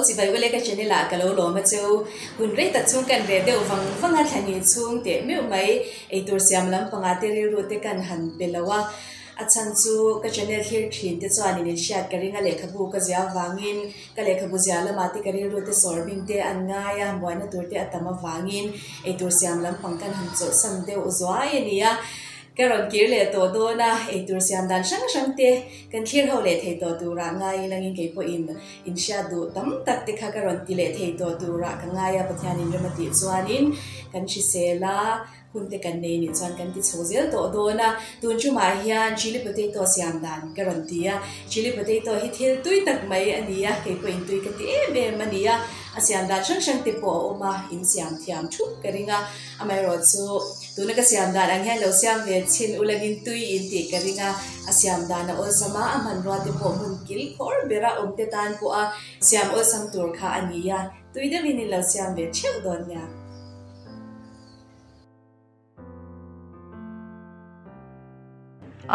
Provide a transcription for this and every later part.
Chibai ule ka channel ah ka lo lawm a cheu. Hun rei tak chhung kan reh deuh vang vang a thlani chhung teh meuh mai eitur siam lampangah te rilru te kan han pe lo a. A chhan chu ka channel thlir thin te chuan in inhriat ka ring a lehkhabu ka zia avangin ka lehkhabu zia lamah te ka rilru te sawr bing te an ngai a buaina tur te a tam avangin eitur siam lampang kan han chawlhsan deuh zuai a ni a. Ka rawn kir leh tawh dawn a, eitur siam dan hrang hrang te kan thlir ho leh thei tawh turah ngai langin kei pawhin inhriat duh tam tak te kha ka rawn ti leh thei tawh turah ka ngai a, Pathianin rem a tih chuanin kan hrisel a, hun te kan nei nih chuan kan ti chho zel tawh dawn a, tun tumah hian chilli potato siam dan ka rawn ti a, chilli potato hi thil tui tak mai a ni a, kei pawhin tui ka ti em em a ni a, a siam dan hrang hrang te pawh a awm a, in siam thiam thup ka ring a, amaherawhchu. Tuna ka siam dan ang hian lo siam ve chhin ulangin tui in tih ka ring a, a siam dan a awlsam a, a hmanrua te pawh hmun kil khawr bera awm te tan pawh a siam awlsam tur kha a ni a, tui deuhin in lo siam ve theuh dawn nia.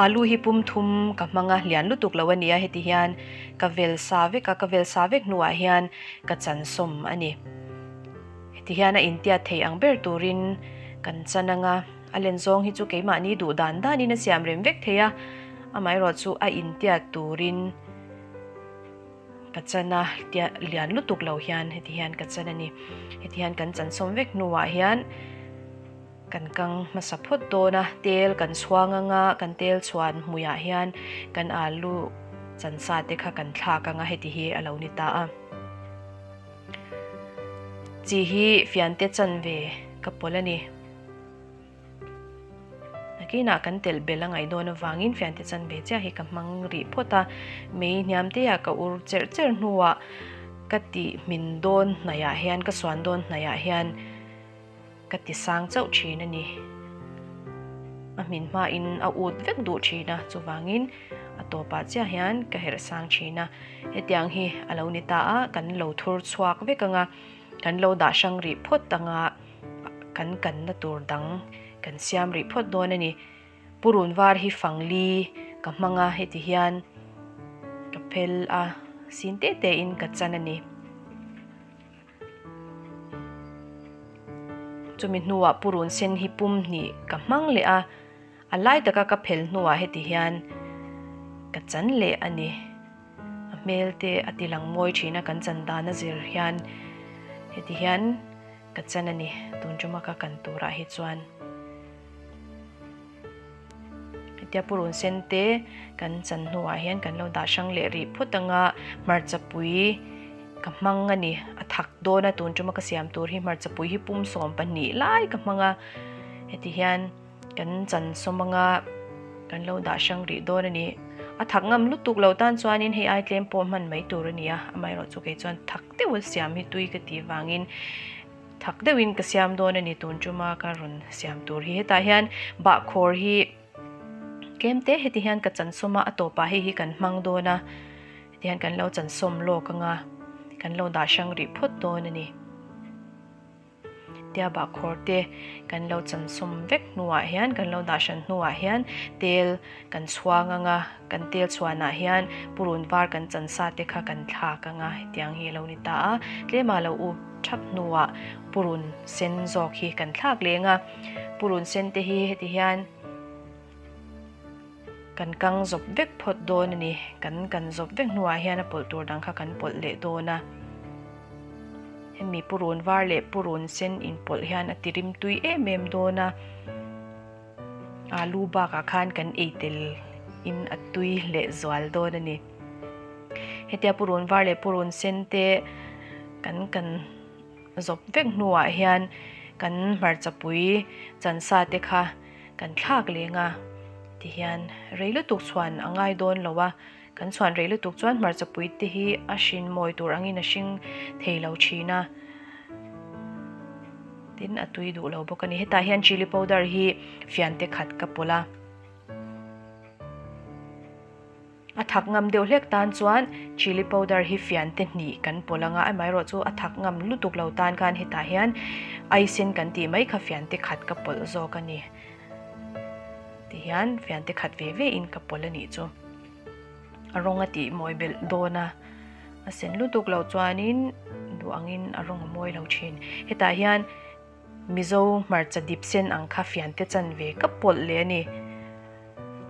Alu hi pum thum ka hmang a, lian lutuk lo a nia, heti hian ka vel sa vek a, ka vel sa vek hnuah hian ka chan sawm a ni. Heti hian a intiat thei ang ber turin kan chan ang a, a len zawng hi chu keimahni duh dan danin a siam rem vek thei a, amaherawhchu a intiat turin ka chan a, tia lian lutuk lo hian heti hian ka chan a ni. Heti hian kan chan sawm vek hnuah hian kan kang hmasa phawt dawn a, tel kan chhuang ang a, kan tel chhuan hmuiah hian kan alu chan sa te kha kan thlak ang a, heti hi a lo ni ta a. Chi hi fiante chanve ka pawlh a ni. Nakinah kan telh belh a ngaih dawn avangin fiante chanve chiah hi ka hmang rih phawt a. Mei hniam te ah ka ur cherh cherh hnuah ka tih hmin dawn hnaihah hian ka suan dawn hnaihah hian ka ti sang chauh thin a ni. A hmin hmain a ut vek duh thin a, chuvangin a tawpah chiah hian ka herh sang thin a. Hetiang hi a lo ni ta a, kan lo thur chhuak vek ang a, kan lo dah hrang rih phawt ang a, kan kanna tur dang kan siam rih phawt dawn a ni. Purun var hi fangli ka hmang a, heti hian ka phel a, sin te te in ka chan a ni. Chumi hnuah purun sen hi pum hnih ka hmang leh a, a lai taka ka phel hnuah heti hian ka chan leh a ni. A hmel te a ti lang mawi thin a, kan chan dan a zir hian heti hian ka chan a ni tun tuma ka kan turah hi chuan. Hetia purun sen te kan chan hnuah hian kan lo dah hrang leh rih phawt ang a, hmarcha pui ka hmang a ni. A thak dawn a tun tuma ka siam tur hi hmarcha pui hi pum 12 lai ka hmang a, heti hian kan chan sawm ang a, kan lo dah hrang rih dawn a ni. A thak ngam lutuk lo tan chuanin hei ai tlem pawh hman mai tur a ni a, amaherawh chu kei chuan thak deuh a siam hi tui ka tih vangin Thak deuhin ka siam dawn a ni tun tuma ka rawn siam tur hi. Hetah hian bahkhawr hi tlem te heti hian ka chansawm a, a tawpah hei hi kan hmang dawn a, heti hian kan lo chansawm lawk ang a, kan lo dah hrang rih phawt dawn a ni. Tia bahkhawr te kan lo chansawm vek hnuah hian kan lo dah hran hnuah hian tel kan chhuang ang a, kan tel chhuanah hian purun var kan chansa te kha kan thlak ang a, hetiang hi a lo ni ta a, tlema lo up thap hnuah purun sen zawk hi kan thlak leng a, purun sen te hi heti hian kan kang zawp vek phawt dawn a ni, kan kan zawp vek hnuah hian a pawlh tur dang kha kan pawlh leh dawn a, hemi purun var leh purun sen inpawlh hian a ti rimtui em em dawn a. Alu bakah khan kan ei tel in a tui leh zual dawn a ni. Hetia purun var leh purun sen te kan kan zawp vek hnuah hian kan hmarcha pui chansa te kha kan thlak leng a tihian rei lutuk chhuan a ngai dawn lo a, kan chhuan rei lutuk chuan hmarcha pui te hi a hrin mawi tur angin a hring thei lo thin a. Tin a tui duh lo bawk a ni. Hetah hian chilli powder hi fian te khat ka pawlh a. A thak ngam deuh hlek tan chuan chilli powder hi fian te hnih kan pawlh ang a, amaherawh chu a thak ngam lutuk lo tan khan hetah hian aisen kan tih mai kha fian te khat ka pawlh zawk a ni. Tihian fian te khat ve ve in ka pawlh a nih chu. A rawng a tih mawi belh dawn a. A sen lutuk loh chuanin duh angin a rawng a mawi lo thin. Hetah hian Mizo hmarcha dip sen ang kha fiante chanve ka pawlh leh a ni.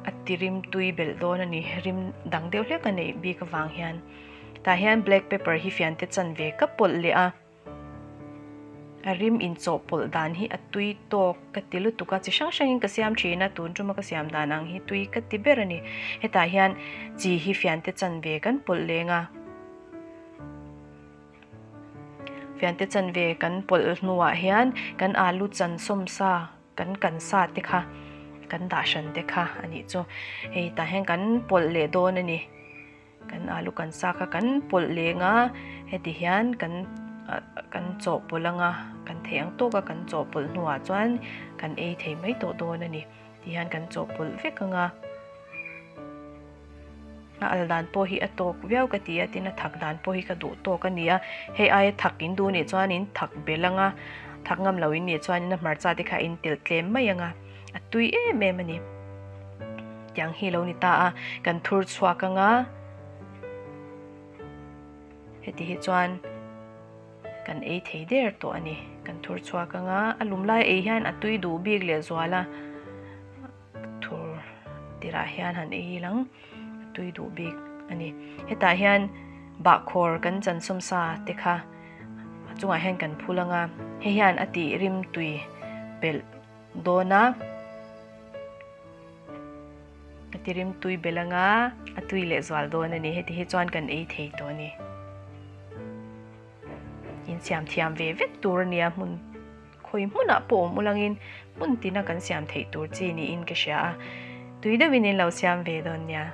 A ti rim tui belh dawn a ni. Rim dang deuh hlek a neih bik avang hian. Tah hian black pepper hi fiante chanve ka pawlh leh a. A rim inchawhpawlh dan hi a tui tawk ka ti lutuk a, chi hrang hrangin ka siam thin a, tun tuma ka siam dan ang hi tui ka ti ber a ni. Hetah hian chi hi fiante chanve kan pawlh leng a. Fiante chanve kan pawlh hnuah hian kan alu chan sawm sa kan kan sa te kha kan dah hran te kha a nih chu. Hei tah hian kan pawlh leh dawn a ni. Kan alu kan sa kha kan pawlh leng a, heti hian kan kan chawhpawlh anga kan theih ang tawka kan chawhpawlh hnuah chuan kan ei thei mai tawh dawn a ni. Tihian kan chawhpawlh vek anga a al dan pawh hi a tawk viau ka ti a, tin a thak dan pawh hi ka duh tawk a ni a, hei aia thak in duh nih chuanin thak belh anga thak ngam lo in nih chuanin a hmarcha te kha a intelh tlem mai anga a tui em em a ni. Tiang hi lo ni ta a, kan thur chhuak anga heti hi chuan kan ei thei der tawh a ni. Kan thur chhuak anga a lum lai ei hian a tui duh bik leh zual a, thur tirah hian han ei lang a tui duh bik a ni. Hetah hian bahkhawr kan chan sawm sa te kha a chungah hian kan phul anga hei hian a tih rim tui pelh dawn a. A ti rim tui belh anga a tui leh zual dawn a ni. Heti hi chuan kan ei thei tawh a ni. Insiam thiam ve vek tur a nia hmun khawi hmunah pawh awm ulangin hmun tina kan siam theih tur chi niin ka hria a. Tui deuhin in lo siam ve dawn nia.